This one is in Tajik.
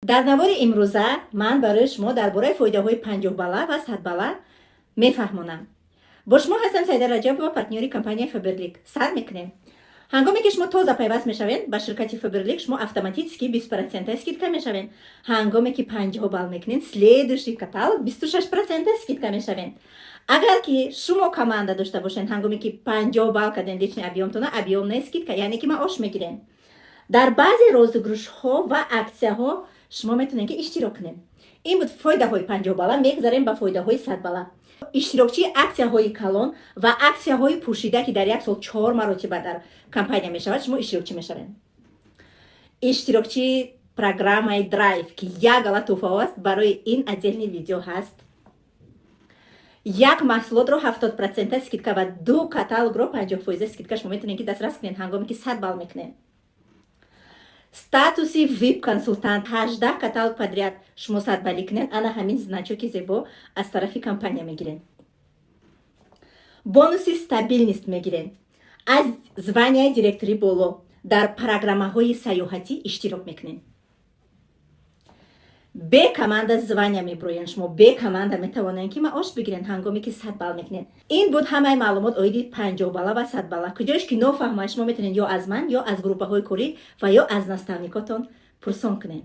Дар навори имрӯза ман барои шумо дар бораи фоидаҳои 50 балла ва 100 балла мефаҳмонам. Бо шумо ҳастам Саида Раҷабова, партнёри компанияи Фаберлик. Сар мекунем. Ҳангоме ки шумо тоза пайваст мешавед ба ширкати Фаберлик, шумо автоматически 20 процента скидка мешавед. Ҳангоме ки 50 балл мекунед, следующий каталог 26 процента скидка мешавед. Агар ки шумо команда дошта бошед, ҳангоме ки 50 балл кардем личный объёмтона, объёмная скидка, яъне ки маош мегирем. Дар баъзе розыгрышҳо ва аксияҳо шумо метавонед, ки иштирок кунед. Ин буд фоидаҳои 50 балла. Мегзарем ба фоидаҳои 100 балла. Иштирокчии аксияҳои калон ва аксияҳои пӯшида, ки дар як сол чор маротиба дар компания мешавад, шумо иштирокчӣ мешавед. Иштирокчии программаи Драйв, ки як гала тӯҳфаҳо аст, барои ин отдельный видео ҳаст. Як маҳсулотро 70 процента скидка ва ду каталогро 50 фоиза скидка шумо метавонед, ки дастрас кунед, ҳангоме ки 100 балл мекунед. Статуси вип консултант, 18 каталог подряд шумо 100 баллӣ кунед, ана ҳамин значоки зебо аз тарафи компания мегиред. Бонуси стабильность мегиред. Аз званияи директорӣ боло дар программаҳои сайёҳатӣ иштирок мекунед. Бе команда звания меброянд, шумо бе команда метавонед, ки маош бигиред, ҳангоме ки 100 балл мекунед. Ин буд ҳамаи маълумот оиди 50 балла ва 100 балла. Куҷош ки нофаҳмад, шумо метавонед ё аз ман, ё аз группаҳои корӣ ва ё аз наставникотон пурсон кунед.